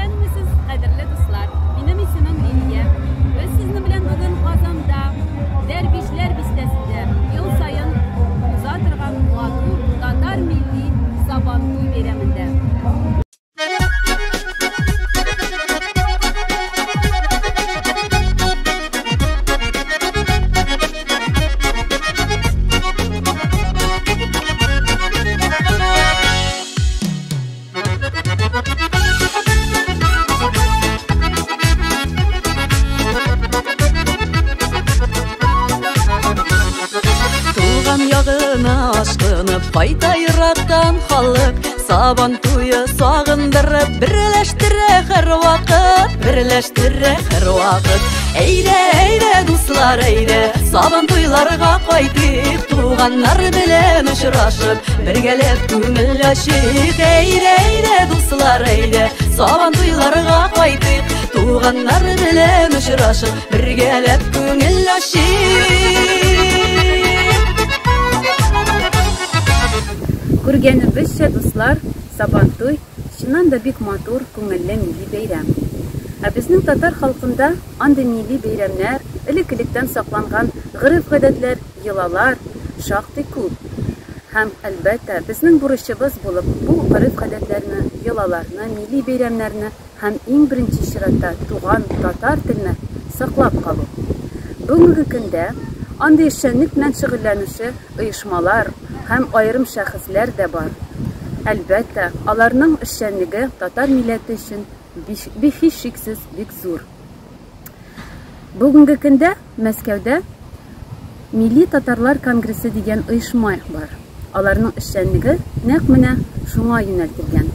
Исәнмесез, кадерле дуслар! Минем исемем Лилия. Без сезнең белән бүген Казанда, Дәрвишләр бистәсендә ел саен уза торган матур татар милли Сабантуй бәйрәмендә. Туган ягына ашкынып кайта ерактан халык. Сабан туе сагындырып, берләштерә һәрвакыт, берләштерә һәрвакыт. Әйдә, әйдә, дуслар, әйдә, сабан туйларга кайтыйк, туганнар белән очрашып, бергәләп күңел ачыйк. Әйдә, әйдә, дуслар, әйдә, сабан туйларга кайтыйк, туганнар белән очрашып, бергәләп күңел ачыйк. Күргәнебезчә, дуслар, Сабантуй чыннан да бик матур, күңелле милли бәйрәм. Ә безнең татар халкында андый милли бәйрәмнәр, элек-электән сакланган гореф-гадәтләр, йолалар шактый күп. Һәм, әлбәттә, безнең бурычыбыз булып бу гореф-гадәтләрне, йолаларны, милли бәйрәмнәрне һәм иң беренче чиратта туган татар телне саклап калу. Бүгенге көндә андый эшчәнлек белән шөгыльләнүче оешмалар һәм аерым шәхесләр дә бар. Әлбәттә, аларның эшчәнлеге татар милләте өчен һичшиксез бик зур. Бүгенге көндә Мәскәүдә Милли татарлар конгрессы дигән оешма бар. Аларның эшчәнлеге нәкъ менә шуңа юнәлтелгән.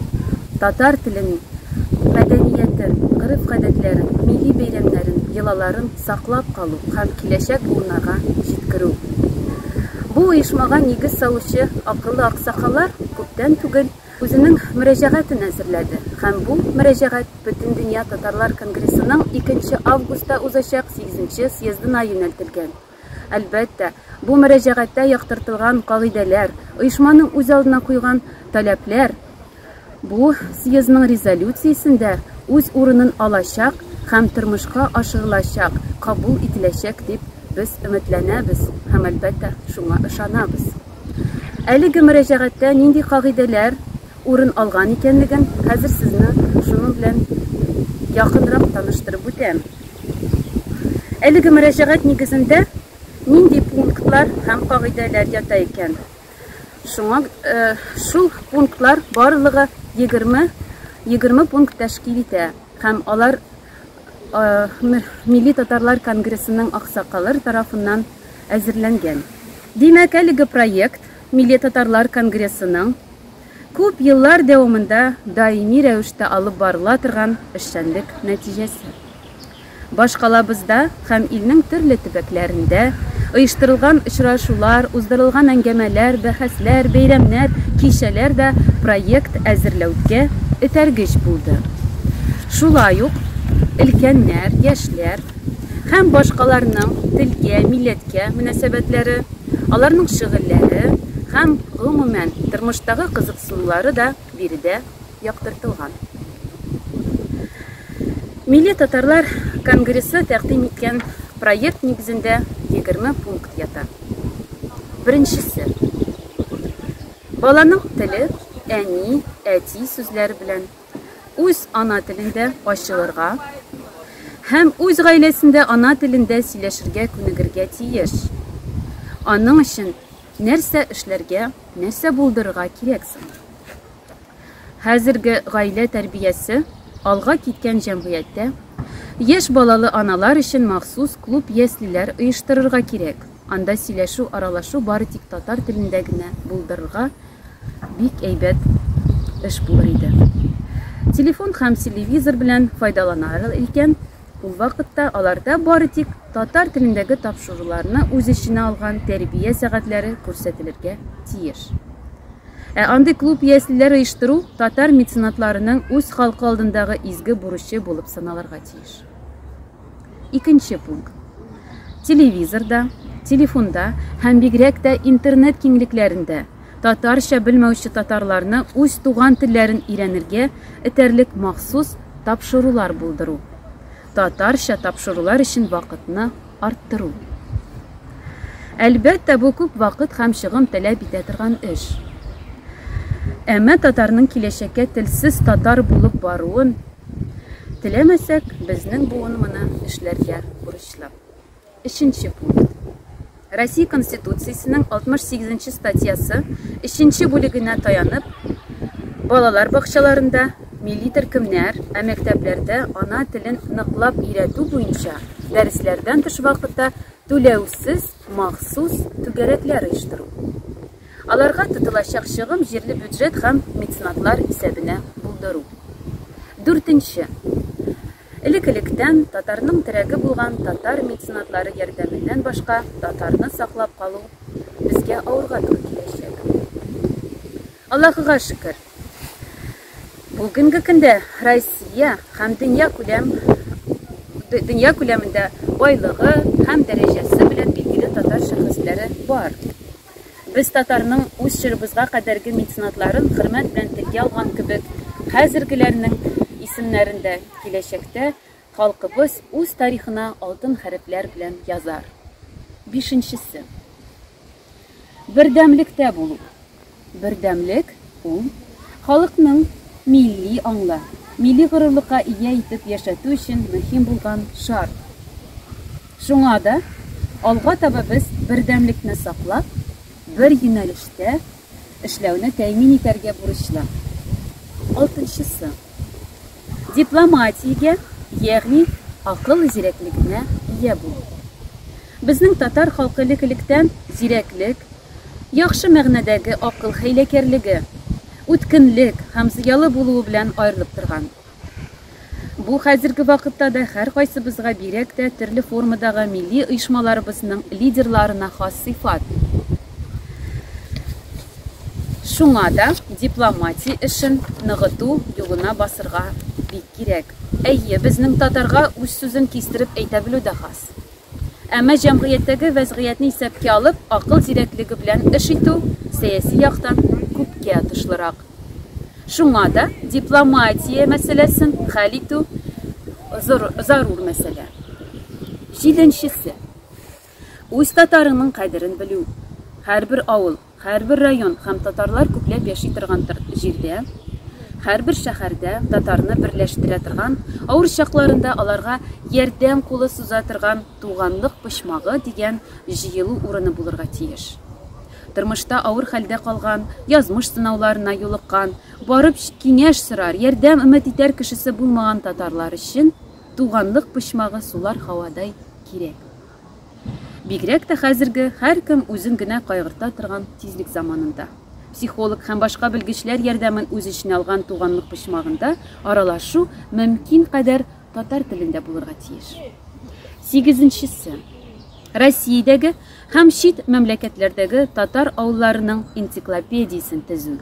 Татар телен, мәдәниятен, гореф-гадәтләрен, милли бәйрәмнәрен, йолаларын саклап калу һәм киләчәк буыннарга җиткерү. Бу оешмага нигез салучы акыллы аксакаллар күптән түгел үзенең мөрәҗәгатен әзерләде һәм бу мөрәҗәгать Бөтендөнья татарлар конгрессының 2 августта узачак сигезенче съездына юнәлтелгән. Әлбәттә, бу мөрәҗәгатьтә яктыртылган кагыйдәләр, оешманың үз алдына куйган таләпләр бу съездның резолюциясендә үз урынын алачак һәм тормышка ашырылачак, кабул ителәчәк дип без өметләнәбез һәм, әлбәттә, шуңа ышанабыз. Әлеге мөрәҗәгатьтә нинди кагыйдәләр урын алган икәнлеген хәзер сезне шуның белән якынрак таныштырып үтәм. Әлеге мөрәҗәгать нигезендә нинди пунктлар һәм кагыйдәләр ята икән? Шуңа э, шул пунктлар барлыгы 20 20 пункт тәшкил итә һәм алар э, Милли татарлар конгрессының аксакаллар тарафыннан әзерләнгән. Димәк, әлеге проект Милли татарлар конгрессының күп еллар дәвамында даими рәвештә алып барыла торган эшчәнлек нәтиҗәсе. Башкалабызда һәм илнең төрле төбәкләрендә оештырылган очрашулар, уздырылган әңгәмәләр, бәхәсләр, бәйрәмнәр, кичәләр дә проект әзерләүгә этәргеч булды. Шулай ук өлкәннәр, яшьләр һәм башкаларның телгә, милләткә мөнәсәбәтләре, аларның шөгыльләре һәм, гомумән, тормыштагы кызыксынулары да биредә яктыртылган. Милли татарлар конгрессы тәкъдим иткән проект нигезендә 20 пункт ята. Беренчесе. Баланың теле әни, әти сүзләре белән үз ана телендә ачылырга һәм үз гаиләсендә ана телендә сөйләшергә күнегергә тиеш. Аның өчен нәрсә эшләргә, нәрсә булдырырга кирәк соң? Хәзерге гаилә тәрбиясе алга киткән җәмгыятьтә яшь балалы аналар өчен махсус клуб-яслиләр оештырырга кирәк. Анда сөйләшү, аралашу бары тик татар телендә генә булдырырга бик әйбәт эш булыр иде. Телефон һәм телевизор белән файдаланалар икән, ул вакытта аларда бары тик татар телендәге тапшыруларны үз эченә алган тәрбия сәгатьләре күрсәтелергә тиеш. Ә андый клуб-яслиләр оештыру татар меценатларының үз халкы алдындагы изге бурычы булып саналырга тиеш. Икенче пункт. Телевизорда, телефонда һәм бигрәк тә интернет киңлекләрендә татарча белмәүче татарларны үз туган телләрен өйрәнергә этәрлек махсус тапшырулар булдыру. Татарча тапшырулар өчен вакытны арттыру. Әлбәттә, бу күп вакыт һәм чыгым таләп итә торган эш. Әмма татарның киләчәккә телсез татар булып баруын теләмәсәк, безнең буын моны эшләргә бурычлы. Өченче пункт. Россия Конституциясенең 68 нче статьясы өченче бүлегенә таянып, балалар бакчаларында милли төркемнәр, ә мәктәпләрдә ана телен ныклап өйрәтү буенча дәресләрдән тыш вакытта түләүсез махсус түгәрәкләр оештыру. Аларга тотылачак чыгым җирле бюджет һәм меценатлар исәбенә булдыру. Дүртенче. Элек-электән татарның терәге булган татар меценатлары ярдәменнән башка татарны саклап калу безгә авырга туры киләчәк. Аллаһыга шөкер, бүгенге көндә Россия һәм дөнья күләм дөнья күләмендә байлыгы һәм дәрәҗәсе белән билгеле татар шәхесләре бар. Без татарның үз чорыбызга кадәрге меценатларын хөрмәт белән телгә алган кебек, хәзергеләрнең исемнәрен дә киләчәктә халкыбыз үз тарихына алтын хәрефләр белән язар. Бишенчесе. Бердәмлектә булу. Бердәмлек ул, халыкның милли аңлы, милли горурлыкка ия итеп яшәтү өчен мөһим булган шарт. Шуңа да алга таба без бердәмлекне саклап, бер юнәлештә эшләүне тәэмин итәргә бурычлы. Алтынчысы. Дипломатиягә, ягъни акыл зирәклегенә ия булу. Безнең татар халкы элек-электән зирәклек, яхшы мәгънәдәге акыл хәйләкәрлеге, үткенлек һәм зыялы булуы белән аерылып торган. Бу хәзерге вакытта да һәркайсыбызга, бигрәк тә төрле формадагы милли оешмаларыбызның лидерларына хас сыйфат. Шуңа да дипломатия эшен ныгыту юлына басырга бик кирәк. Әйе, безнең татарга үз сүзен кистереп әйтә белү дә хас. Әмма җәмгыятьтәге вәзгыятьне исәпкә алып, акыл зирәклеге белән эш итү сәяси яктан күпкә отышлырак. Шуңа да дипломатия мәсьәләсен хәл итү зарур мәсьәлә. Җиденчесе. Үз татарыңның кадерен белү. Һәрбер авыл, Һәрбер район һәм татарлар күпләп яши торган җирдә, һәрбер шәһәрдә татарны берләштерә торган, авыр чакларында аларга ярдәм кулы суза торган туганлык почмагы дигән җыелу урыны булырга тиеш. Тормышта авыр хәлдә калган, язмыш сынауларына юлыккан, барып киңәш сорар, ярдәм өмет итәр кешесе булмаган татарлар өчен туганлык почмагы сулар һавадай кирәк. Бигрәк тә хәзерге һәркем үзен генә кайгырта торган тизлек заманында. Психолог һәм башка белгечләр ярдәмен үз эченә алган туганлык почмагында аралашу мөмкин кадәр татар телендә булырга тиеш. Сигезенчесе. Россиядәге һәм чит мәмләкәтләрдәге татар авылларының энциклопедиясен төзү.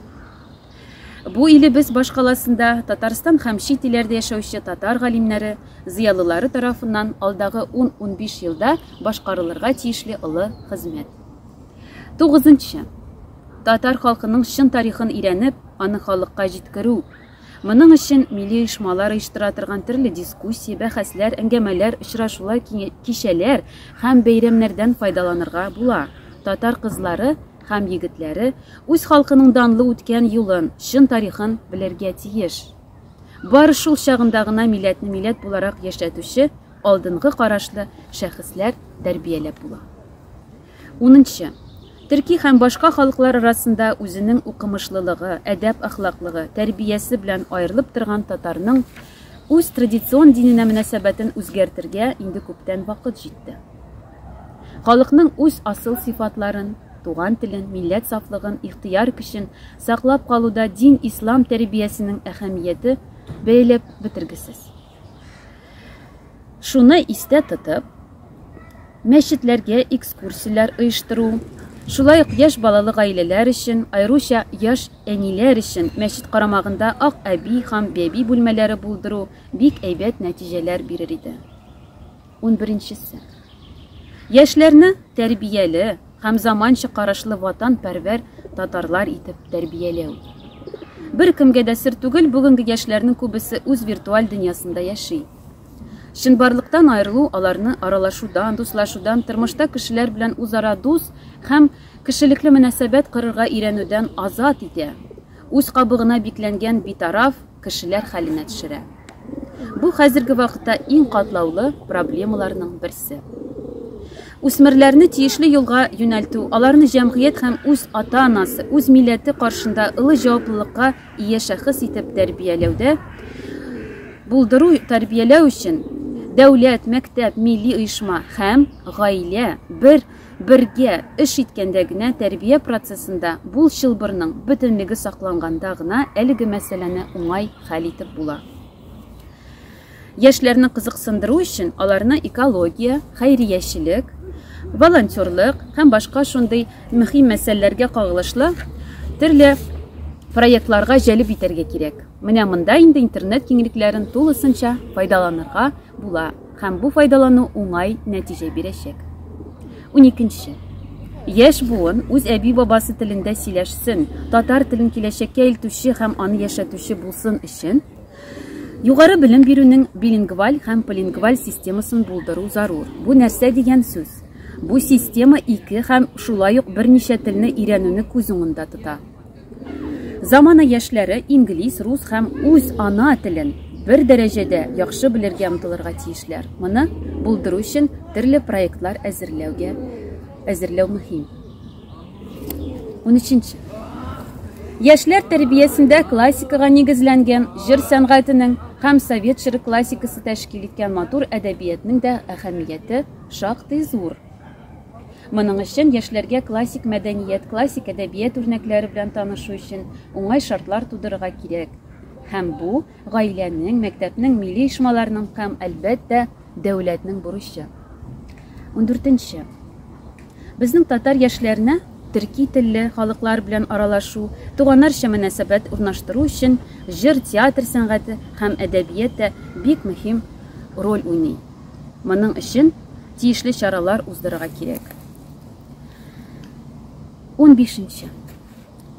Бу илебез башкаласында Татарстан һәм чит илләрдә яшәүче татар галимнәре, зыялылары тарафыннан алдагы ун-унбиш елда башкарылырга тиешле олы хезмәт. Тугызынчы. Татар халкының чын тарихын өйрәнеп, аны халыкка җиткерү. Моның өчен милли оешмалар оештыра торган төрле дискуссия, бәхәсләр, әңгәмәләр, очрашулар, кичәләр һәм бәйрәмнәрдән файдаланырга була. Татар кызлары һәм егетләре үз халкының данлы үткән юлын, чын тарихын белергә тиеш. Бары шул чагында гына милләтне милләт буларак яшәтүче алдынгы карашлы шәхесләр тәрбияләп була. Унынчы. Төрки һәм башка халыклар арасында үзенең укымышлылыгы, әдәп-әхлаклыгы, тәрбиясе белән аерылып торган татарның үз традицион диненә мөнәсәбәтен үзгәртергә инде күптән вакыт җитте. Халыкның үз асыл сыйфатларын, туган телен, милләт сафлыгын, ихтыяр көчен саклап калуда дин-ислам тәрбиясенең әһәмияте бәяләп бетергесез. Шуны истә тотып, мәчетләргә экскурсияләр оештыру, шулай ук яшь балалы гаиләләр өчен, аеруча яшь әниләр өчен мәчет карамагында ак әби һәм бәби бүлмәләре булдыру бик әйбәт нәтиҗәләр бирер иде. Унберенчесе. Яшьләрне тәрбияле һәм заманча карашлы ватанпәрвәр татарлар итеп тәрбияләү. Беркемгә дә сер түгел, бүгенге яшьләрнең күбесе үз виртуаль дөньясында яши. Чынбарлыктан аерылу аларны аралашудан, дуслашудан, тормышта кешеләр белән үзара дус һәм кешелекле мөнәсәбәт корырга өйрәнүдән азат итә, үз кабыгына бикләнгән битараф кешеләр хәленә төшерә. Бу хәзерге вакытта иң катлаулы проблемаларның берсе. Үсмерләрне тиешле юлга юнәлтү, аларны җәмгыять һәм үз ата-анасы, үз милләте каршында олы җаваплылыкка ия шәхес итеп тәрбияләүдә булдыру, тәрбияләү өчен дәүләт, мәктәп, милли оешма һәм гаилә бер бергә эш иткәндә генә тәрбия процессында бул чылбырның бөтенлеге сакланганда гына әлеге мәсьәләне уңай хәл итеп була. Яшьләрне кызыксындыру өчен аларны экология, хәйриячелек, волонтерлык һәм башка шундый мөһим мәсьәләләргә кагылышлы төрле проектларга җәлеп итәргә кирәк. Менә монда инде интернет киңлекләрен тулысынча файдаланырга була һәм бу файдалану уңай нәтиҗә бирәчәк. Уникенче. Яшь буын үз әби-бабасы телендә сөйләшсен, татар телен киләчәккә илтүче һәм аны яшәтүче булсын өчен, Югары белем бирүнең билингваль һәм полингваль системасын булдыру зарур. Бу нәрсә дигән сүз? Бу система ике һәм шулай ук берничә телне өйрәнүне күз уңында тота. Замана яшьләре инглиз, рус һәм үз ана телен бер дәрәҗәдә яхшы белергә омтылырга тиешләр. Моны булдыру өчен төрле проектлар әзерләүгә әзерләү мөһим. Унөченче. Яшьләр тәрбиясендә классикага нигезләнгән җыр сәнгатенең һәм совет чоры классикасы тәшкил иткән матур әдәбиятның да әһәмияте шактый зур. Моның өчен яшьләргә классик мәдәният, классик әдәбият үрнәкләре белән танышу өчен уңай шартлар тудырырга кирәк. Һәм бу гаиләнең, мәктәпнең, милли оешмаларның һәм, әлбәттә, дәүләтнең бурычы. Ундүртенче. Безнең татар яшьләренә төрки телле халыклар белән аралашу, туганнарча мөнәсәбәт урнаштыру өчен җыр, театр сәнгате һәм әдәбият тә бик мөһим роль уйный. Моның өчен тиешле чаралар уздырырга кирәк. Унбишенче.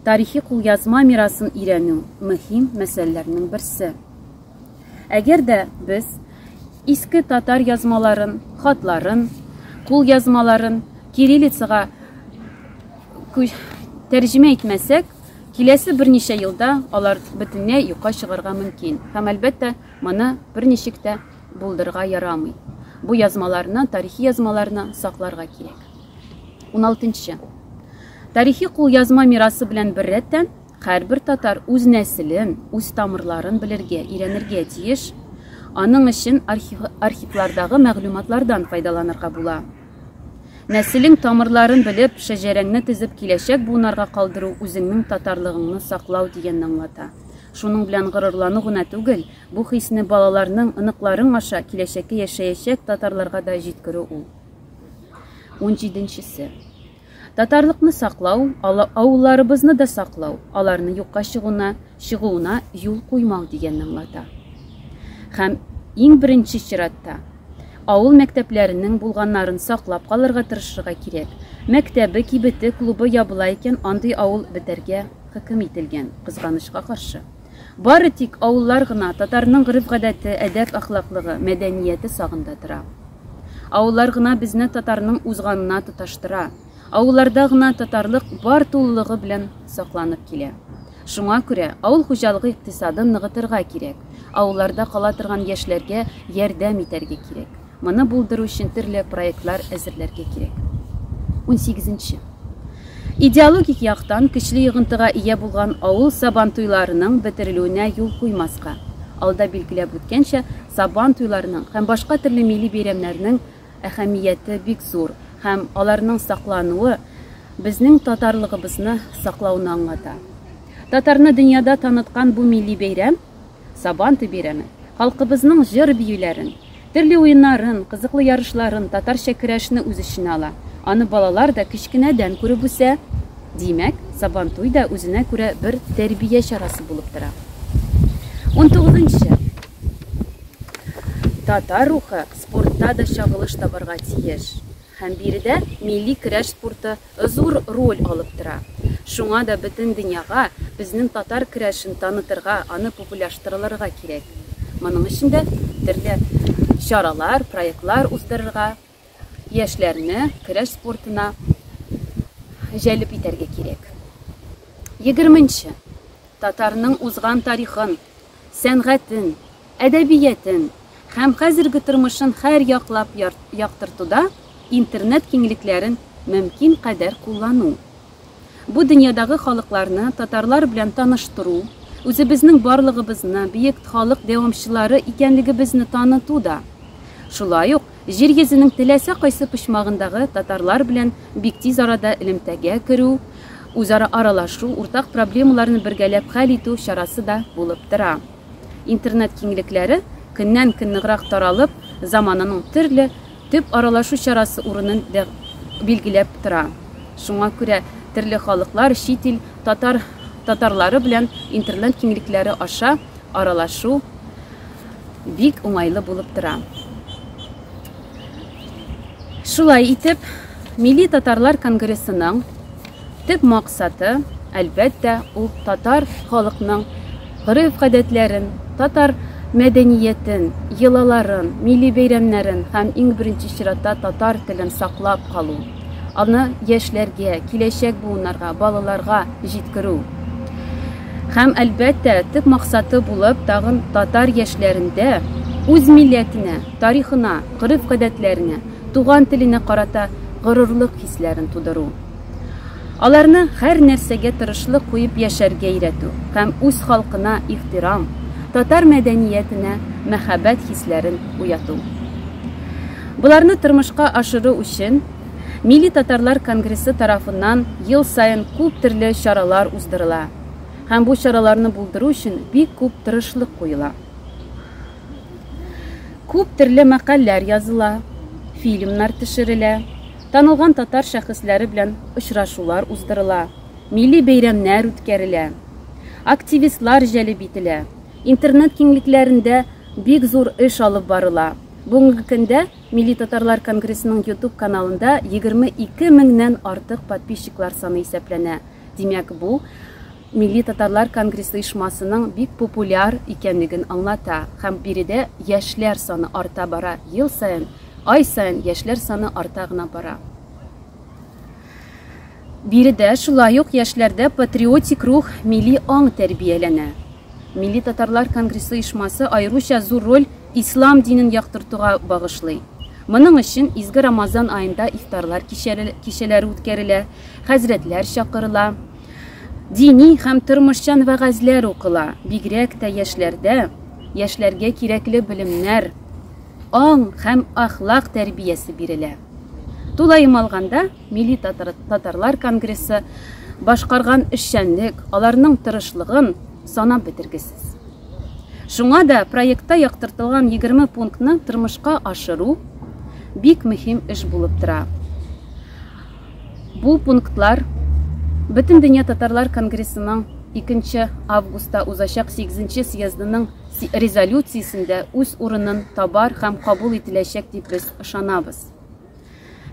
Тарихи кулъязма мирасын өйрәнү, мөһим мәсьәләләрнең берсе. Әгәр дә без иске татар язмаларын, хатларын, кулъязмаларын кириллицага тәрҗемә итмәсәк, киләсе берничә елда алар бөтенләй юкка чыгарга мөмкин. Һәм, әлбәттә, моны берничек тә булдырырга ярамый. Бу язмаларны, тарихи язмаларны сакларга кирәк. Уналтынчы. Тарихи кулъязма мирасы белән беррәттән, Һәрбер татар үз нәселен, үз тамырларын белергә, өйрәнергә тиеш. Аның өчен архивлардагы мәгълүматлардан файдаланырга була. Нәселең тамырларын белеп, шәҗәрәңне төзеп киләчәк буыннарга калдыру үзеңнең татарлыгыңны саклау дигәнне аңлата. Шуның белән горурлану гына түгел, бу хисне балаларның, оныкларың аша киләчәккә яшәячәк татарларга да җиткерү ул. Унҗиденчесе. Татарлыкны саклау, авылларыбызны да саклау, аларны юкка чыгуына, чыгуына юл куймау дигәнне аңлата. Һәм иң беренче чиратта, авыл мәктәпләренең булганнарын саклап калырга тырышырга кирәк. Мәктәбе, кибете, клубы ябыла икән, андый авыл бетәргә хөкем ителгән, кызганычка каршы. Бары тик авыллар гына татарның гореф-гадәте, әдәп-әхлаклыгы, мәдәнияте сагында тора. Авыллар гына безне татарның узганына тоташтыра. Авылларда гына татарлык бар тулылыгы белән сакланып килә. Шуңа күрә авыл хуҗалыгы икътисадын ныгытырга кирәк. Авылларда кала торган яшьләргә ярдәм итәргә кирәк. Моны булдыру өчен төрле проектлар әзерләргә кирәк. Унсигезенче. Идеологик яктан көчле йогынтыга ия булган авыл Сабантуйларының бетерелүенә юл куймаска. Алда билгеләп үткәнчә, Сабан туйларының һәм башка төрле милли бәйрәмнәрнең әһәмияте бик зур һәм аларның саклануы безнең татарлыгыбызны саклауны аңлата. Татарны дөньяда таныткан бу милли бәйрәм, Сабан туй бәйрәме, халкыбызның җыр-биюләрен, төрле уеннарын, кызыклы ярышларын, татарча көрәшне үз эченә ала. Аны балалар да кечкенәдән күреп үсә. Димәк, Сабантуй да үзенә күрә бер тәрбия чарасы булып тора. Унтугызынчы. Татар рухы спортта да чагылыш табарга тиеш. Һәм биредә милли көрәш спорты зур роль алып тора. Шуңа да бөтен дөньяга безнең татар көрәшен танытырга, аны популяштырылырга кирәк. Моның өчен дә төрле чаралар, проектлар уздырырга, яшьләрне көрәш спортына җәлеп итәргә кирәк. Егерменче. Татарның узган тарихын, сәнгатен, әдәбиятен һәм хәзерге тормышын һәр яклап яктыртуда интернет киңлекләрен мөмкин кадәр куллану. Бу дөньядагы халыкларны татарлар белән таныштыру, үзебезнең барлыгыбызны, бөек халык дәвамчылары икәнлегебезне таныту да. Шулай ук җир йөзенең теләсә кайсы почмагындагы татарлар белән бик тиз арада элемтәгә керү, үзара аралашу, уртак проблемаларны бергәләп хәл итү чарасы да булып тора. Интернет киңлекләре көннән-көн ныграк таралып, замананың төрле төп аралашу чарасы урынын билгеләп тора. Шуңа күрә төрле халыклар, чит ил татар татарлары белән интернет киңлекләре аша аралашу бик уңайлы булып тора. Шулай итеп, Милли татарлар конгрессының төп максаты, әлбәттә, ул татар халыкның гореф-гадәтләрен, татар мәдәниятен, йолаларын, милли бәйрәмнәрен һәм иң беренче чиратта татар телен саклап калу, аны яшьләргә, киләчәк буыннарга, балаларга җиткерү. Һәм, әлбәттә, төп максаты булып тагын татар яшьләрендә үз милләтенә, тарихына, гореф-гадәтләренә, туган теленә карата горурлык хисләрен тудыру. Аларны һәр нәрсәгә тырышлык куеп яшәргә өйрәтү һәм үз халкына ихтирам, татар мәдәниятенә мәхәббәт хисләрен уяту. Боларны тормышка ашыру өчен Милли татарлар конгрессы тарафыннан ел саен күп төрле чаралар уздырыла һәм бу чараларны булдыру өчен бик күп тырышлык куела. Күп төрле мәкальләр языла, фильмнар төшерелә, танылган татар шәхесләре белән очрашулар уздырыла, милли бәйрәмнәр үткәрелә, активистлар җәлеп ителә, интернет киңлекләрендә бик зур эш алып барыла. Бүгенге көндә Милли татарлар конгрессының YouTube каналында 22 меңнән артык подписчиклар саны исәпләнә. Димәк, бу Милли татарлар конгрессы оешмасының бик популяр икәнлеген аңлата һәм биредә яшьләр саны арта бара, ел саен, ай саен яшьләр саны арта гына бара. Биредә шулай ук яшьләрдә патриотик рух, милли аң тәрбияләнә. Милли татарлар конгрессы оешмасы аеруча зур роль ислам динен яктыртуга багышлый. Моның өчен изге Рамазан аенда ифтарлар кичәләре үткәрелә, хәзрәтләр чакырыла, дини һәм тормышчан вәгазьләр укыла, бигрәк тә яшьләрдә, яшьләргә кирәкле белемнәр, аң һәм әхлак тәрбиясе бирелә. Тулаем алганда, Милли татарлар конгрессы башкарган эшчәнлек, аларның тырышлыгын санап бетергесез. Шуңа да проектта яктыртылган 20 пунктны тормышка ашыру бик мөһим эш булып тора. Бу пунктлар Бөтендөнья татарлар конгрессының 2 августта узачак 8 съездының резолюциясендә үз урынын табар һәм кабул ителәчәк дип без ышанабыз.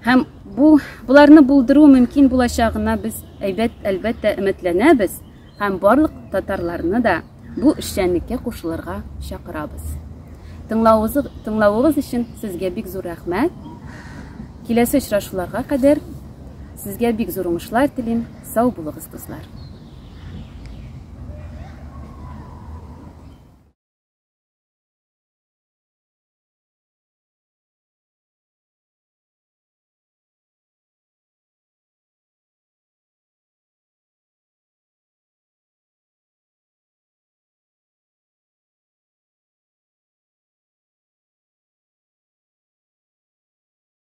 Һәм бу боларны булдыру мөмкин булачагына без әйбәт, әлбәттә, өметләнәбез һәм барлык татарларны да бу эшчәнлеккә кушылырга чакырабыз. Тыңлавыгыз, тыңлавыгыз өчен сезгә бик зур рәхмәт. Киләсе очрашуларга кадәр сезгә бик зур уңышлар телим. Сау булыгыз, дуслар.